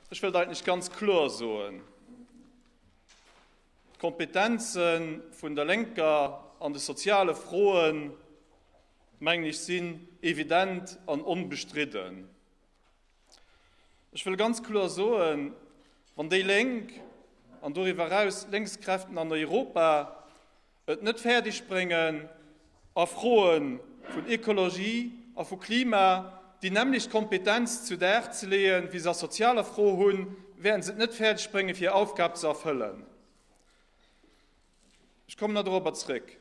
Ech wëllt eigentlech ganz kloer soen, D'Kompetenze vun der Lénker an de soziale Froen, mengen ech, sinn evident an onbestridden. Ech wëll ganz kloer soen, wann déi Lénk an doriwwer eraus Lénkskräften an Europa et net fäerdeg bréngen, a Froe vun Ekologie a vu Klima déi nämmlecht Kompetenz zu Dag ze leeën, wéi se a sozialer Fro hunn, wäerten se et net fäerdeg bréngen, fir hir Aufgab ze erfëllen. Ech kommen nach dorobber zréck.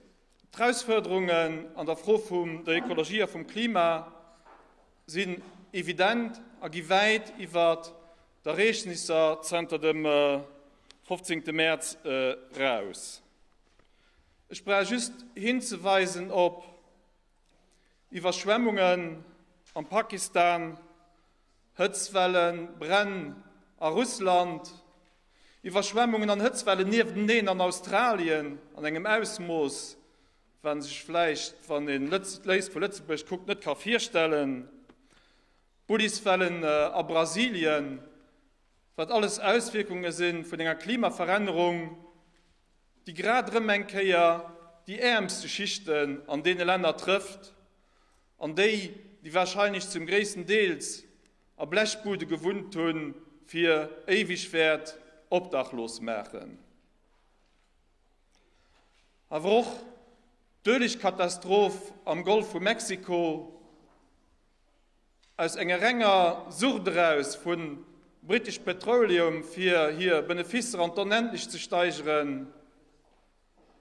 D'Erausfuerderungen an der Fro vum der Ekologie a vum Klima sinn evident a gi wäit iwwer d'Ereegnisser zanter dem 15. Mäerz eraus. Ech brauch just hinzeweisen op Iwwerschwemmungen am Pakistan, Hëtzwellen, Bränn a Russland, Iwwerschwemmungen an Hëtzwellen niefteneen an Australien an engem Ausmooss, wat een sech vläicht, wann een d'Léist vu Lëtzebuerg kuckt, net ka virstellen, Bulliswellen a Brasilien, wat alles Auswierkunge si vun enger Klimaverännerung, déi grad erëm eng Kéier déi äermste Schichten an deene Länner trëfft an déi, déi wahrscheinlech zum gréissten Deels a Blechbude gewunnt hunn, fir éiweg wäert obdachlos maachen. Awer och d'Uelegkatastroph am Golf vu Mexiko, aus enger renger Sucht eraus vu British Petroleum fir hir Benefisser an d'Onendlecht ze steigeren,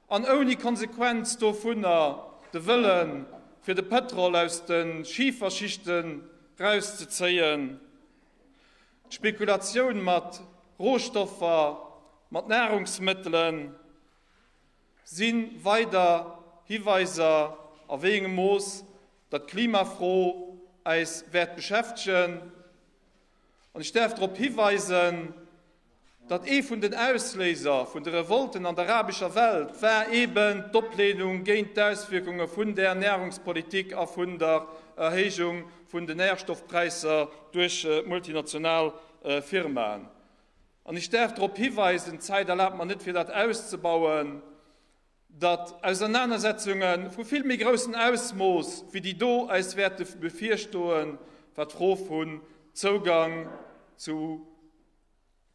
an ouni Konsequenz dovunner de Wëllen, fir de Pëtrol aus de Schiferschichten rauszezéien, d'Spekulatioun mat Rohstoffer, mat Nahrungsmëttelen, si weider Hiweiser a wéi engem Mooss datt d'Klimafro äis wäert beschäftegen. An ech däerf drop hiweisen, datt ee vun den Ausléiser vun de Revolten an der arabescher Welt war eben d'Opleenung géint d'Auswierkunge vun där Nährungspolitik a vun der Erhéijung vun den Nährstoffpräisser duerch d'multinational Firmaen. An ech däerf drop hiweisen, d'Zäit erlaabt mer net fir dat auszebauen, datt Ausernanersetzunge vu vill méi groussen Ausmooss wéi déi do eis wäerte bevirstoen, wat d'Fro vun Zougang zu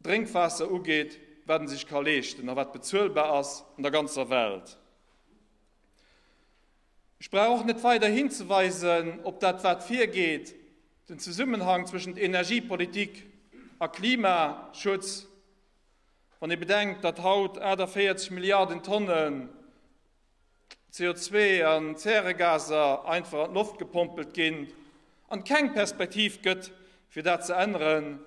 Drénkwaasser ugeet, wat e sech ka leeschten a wat bezuelbar ass an der ganzer Welt. Ech brauch och net weider hinzeweisen op dat wat virgeet, den Zesummenhang zwëschent Energiepolitik a Klimaschutz. Wann ee bedenkt, datt haut 48 Milliarden Tonnen CO2 an Zäregaser einfach an d'Loft gepompelt ginn an et keng Perspektiv gëtt, fir dat ze änneren,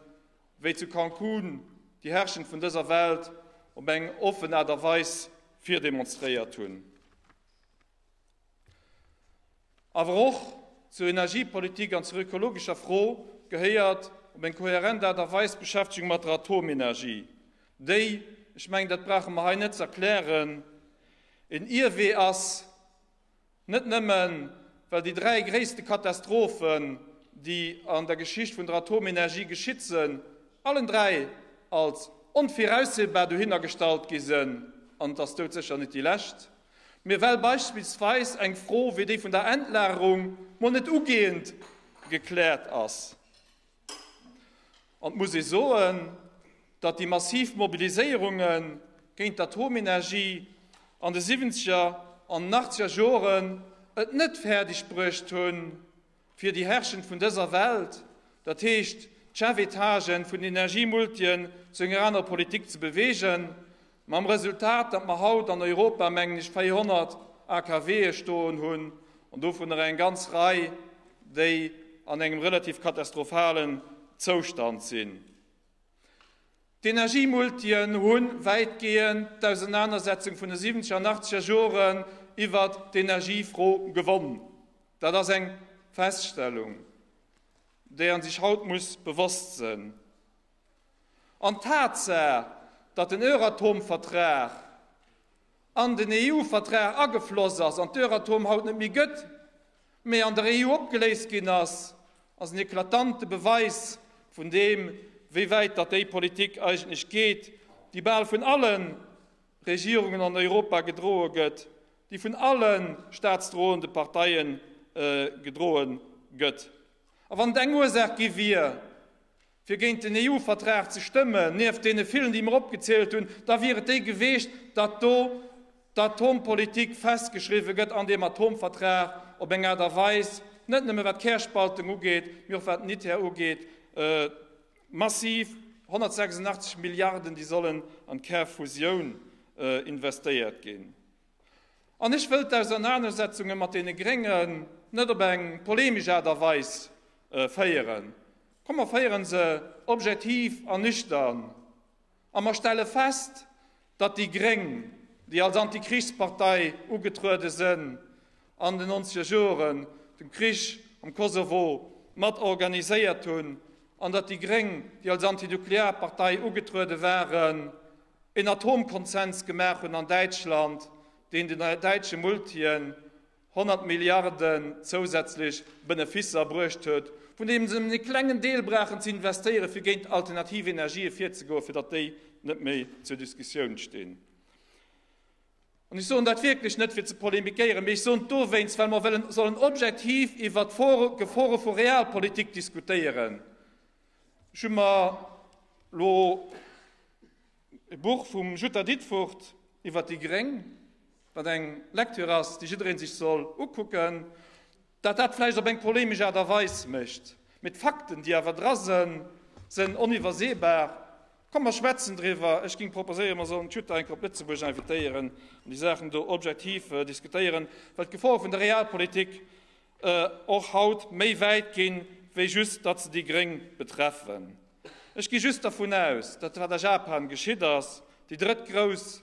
wéi zu Cancún déi Herrschend vun dëser Welt op eng offen Aart a Weis virdemonstréiert hunn. Awer och zur Energiepolitik an zur ökologescher Fro gehéiert op eng kohärent Aart a Weis d'Beschäftegung mat der Atomenergie, déi, ech mengen, dat brauche mer hei net ze erklären, en Ierwee ass, net nëmmen, well déi dräi gréisste Katastrophen, déi an der Geschicht vun der Atomenergie geschitt sënn, allen dräi als onviraussehbar dohinnergestallt gi sënn, an et ass doudsécher net déi lescht, Mee well beispillsweis eng Fro wéi déi vun der Endlagerung mol net ugehend gekläert ass. An et muss ee soen, datt déi massiv Mobiliséierunge géint d'Atomenergie an de siwwenzeger an achtzeger Joren et net fäerdeg bruecht hunn, fir déi Herrschend vun dëser Welt, dat heescht d'Chefetagen vun den Energiemultien, zu enger anerer Politik ze bewegen, mam Resultat, datt mer haut an Europa, mengen ech, 400 AKWe stoen hunn an dovunner eng ganz Rei, déi an engem relativ katastrophalen Zoustand sinn. D'Energiemultien hu wäitgehend d'Ausenanersetzung vun de siwwenzeger an achtzeger Joren iwwert d'Energiefro gewonn. Dat ass eng Feststellung, déi een sech haut muss bewosst sënn. An d'Tatsaach, datt den Euratom-Vertrag an den EU-Vertrag agefloss ass an d'Euratom haut net méi gëtt, mee an der EU opgeléist ginn ass, ass en eklatante Beweis vun deem, wéi wäit datt déi Politik eigentlech geet, déi bal vun alle Regierungen an Europa gedroe gëtt, déi vun alle staatsdroende Parteie gedroe gëtt. A wann et eng Ursaach gi wier, fir géint den EU-Vertrag ze stëmmen, nieft deene villen, déi mer opgezielt hunn, da wier et déi geweecht, datt do d'Atompolitik festgeschriwwe gëtt an deem Atomvertrag op eng Aart a Weis, net nëmme wat d'Kärspaltung ugeet, mee och wat den ITER ugeet, massiv 186 Milliarden, déi sollen an d'Kärfusioun investéiert ginn. An ech wëll d'Ausernanersetzunge mat deene Gréngen net op eng polemesch Aart a Weis féieren. Komm mer féiere se objektiv an nüchtern a mer stelle fest, datt déi Gréng, déi als Antikrichspartei ugetruede sënn an den nonzeger Joren, de Krich am Kosovo mat organiséiert hunn, an datt déi Gréng, déi als Antinuklearpartei ugetruede waren, een Atomkonsens gemaach hunn an Däitschland, deen den däitsche Multien 100 Milliarden zousätzlech Benefisser bruecht huet, vun deem se nëmmen e klengen Deel brauchen ze investéieren, fir géint alternativ Energië virzegoen, fir datt déi net méi zur Diskussioun stinn. An ech soen dat wierklech net, fir ze polemikéieren, mee ech soen et dowéinst, well mer wëllen sollen objektiv iwwert d'Gefore vu Realpolitik diskutéieren. Ech hu mer elo e Buch vum Jutta Ditfurth iwwer déi Gréng, wat eng Lektür ass, déi jidderee sech soll ukucken, dat dat vläicht op eng polemesch Aart a Weis mécht, mee d'Fakten, déi awer dra sënn, sënn oniwwerseebar. Komm mer schwätzen driwwer. Ech géing proposéieren, mer sollen d'Jutta eng Kéier op Lëtzebuerg invitéieren an déi Saachen do objektiv diskutéieren, well d'Gefor vun der Realpolitik och haut méi wäit ginn, wéi just datt se déi Gréng betreffen. Ech gi just dervun aus, datt wat a Japan geschitt ass, déi drëtt grouss,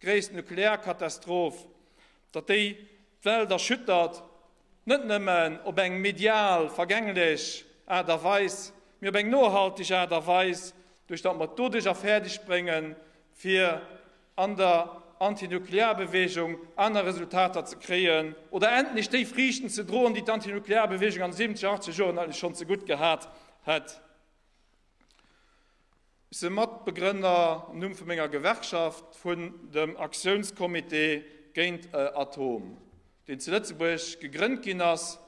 gréisst Nuklearkatastroph, datt déi d'Welt erschüttert, net nëmmen op eng medial vergänglech Aart a Weis, mee op eng nohalteg Aart a Weis, duerch datt mer et doduercher fäerdeg bréngen, fir an der Antinuklearbewegung aner Resultater ze kréien oder endlech déi Friichten ze droen, déi d'Antinuklearbewegung an de siwwenzeger, achtzeger Joren eigentlech schonn zegutt gehat hätt. Ech si Matbegrënner, am Numm vu menger Gewerkschaft, vun dem Aktiounscomité géint Atom, deen zu Lëtzebuerg gegrënnt ginn ass,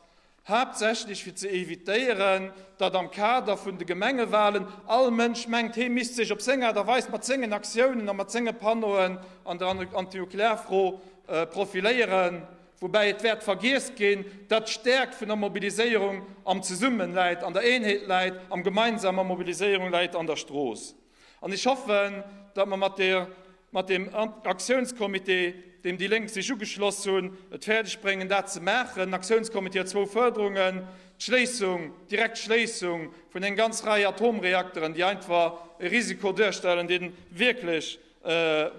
haaptsächlech fir ze evitéieren, datt am Kader vun de Gemengewahlen all Mënsch mengt, hee misst sech op seng Aart a Weis mat sengen Aktiounen a mat senge Panneauen an der Antinuklearfro profiléieren, woubäi et wäert vergiess ginn, datt d'Stäerkt vun der Mobiliséierung am Zesummen läit, an der Eenheet läit, am gemeinsamer Mobiliséierung läit an der Strooss. An ech hoffen, datt mer mat der, mat deem Aktiounscomité, deem déi Lénk sech ugeschloss hunn, et fäerdeg bréngen, dat ze maachen. Den Aktiounscomité huet zwou Fuerderungen, d'Schléissung, d'direkt Schléissung vun eng ganz Rei Atomreakteren, déi einfach e Risiko duerstellen, dee wierklech,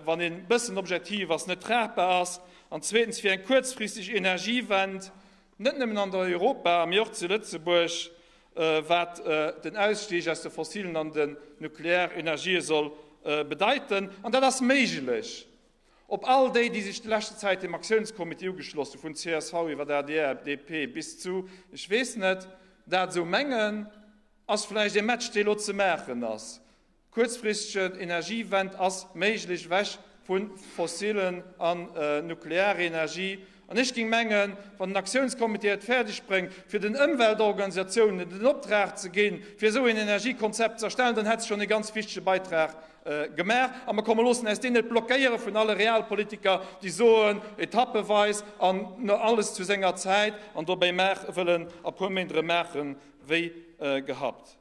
wann een e bëssen objektiv ass, net tragbar ass, an zweetens fir eng kuerzfristeg Energiewend, net nëmmen an der Europa, mee och zu Lëtzebuerg, wat den Ausstieg aus de fossilen an den Nuklearenergië soll bedeiten. An dat ass méiglech. Op all déi, déi sech déi leschte Zäit dem Aktiounscomité ugeschloss hunn, vun csv iwwer adr, DP bis zu ech weess net, dat esou mengen, ass vläicht ee Match, dee lo ze maachen ass. Kuerzfristegen Energiewend ass méiglech, ewech vu fossilen an Nuklearenergie. An ech géing mengen, wann den Aktiounscomité et fäerdeg bréngt, fir den Ëmweltorganisatiounen den Optrag ze ginn, fir esou een Energiekonzept ze erstellen, dann hätt se schonn ee ganz wichtege Beitrag gemaach. A mer komme loossen äis deen net blockéiere vun alle Realpolitiker, déi soen, etappeweis an alles zu senger Zäit an dobäi maach wëllen a puer Méint erëm maachen, wéi gehabt.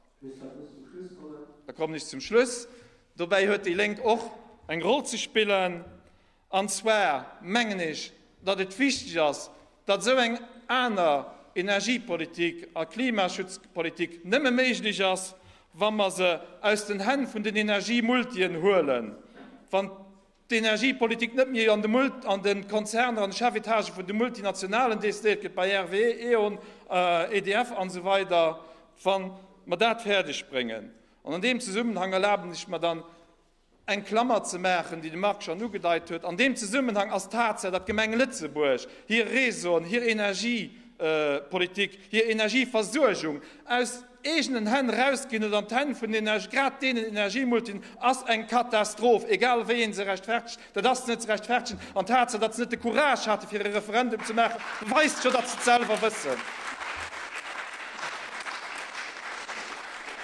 Da kommen ech zum Schluss. Dobäi huet déi Lénk och eng Roll ze spillen. An zwar mengen ech, datt et wichteg ass, datt esou eng aner Energiepolitik a Klimaschutzpolitik nëmme méiglech ass, wa mer se aus den Hänn vun den Energiemultien huelen, wann d'Energiepolitik net méi an de Konzerner, an de Chefetagë vun de Multinationalen decidéiert gëtt, bei RWE, E.ON, EDF an esou weider, wa mer dat fäerdeg bréngen. An an deem Zesummenhang erlaben ech mer dann, eng Klammer ze maachen, déi de Marc schonn ugedeit huet. An deem Zesummenhang ass d'Tatsaach, datt d'Gemeng Lëtzebuerg hir Réseauen, hir Energie. Energiepolitik, hir Energieversuergung aus eegenen Hänn erausginn huet an d'Hänn vun den, grad deenen Energiemultien, ass eng Katastroph, egal wéi ee se rechtfertegt. Dat ass net ze rechtfertegen. An d'Tatsaach, datt se net de Courage hate fir e Referendum ze maachen, beweist jo, datt se et selwer wëssen.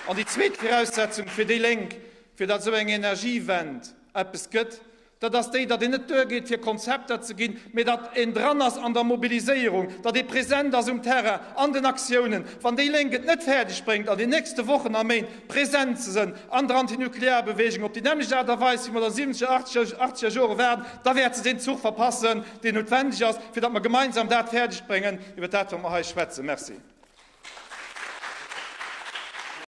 An déi zweet Viraussetzung fir déi Lénk, fir datt esou eng Energiewend eppes gëtt, Dat ass déi, datt een net duergeet, fir Konzepter ze ginn, mee datt een dran ass an der Mobiliséierung, datt ee present ass um Terrain, an den Aktiounen. Wann déi Lénk et net fäerdeg bréngt, an den nächste Wochen a Méint present ze sënn an der Antinuklearbewegung op déi nämmlecht Aart a Weis, wéi mer dat an de siwwenzeger, achtzeger Jore waren, da wäert se deen Zuch verpassen, deen noutwendeg ass, fir datt mer gemeinsam dat fäerdeg bréngen, iwwer dat, wat mer hei schwätzen. Merci.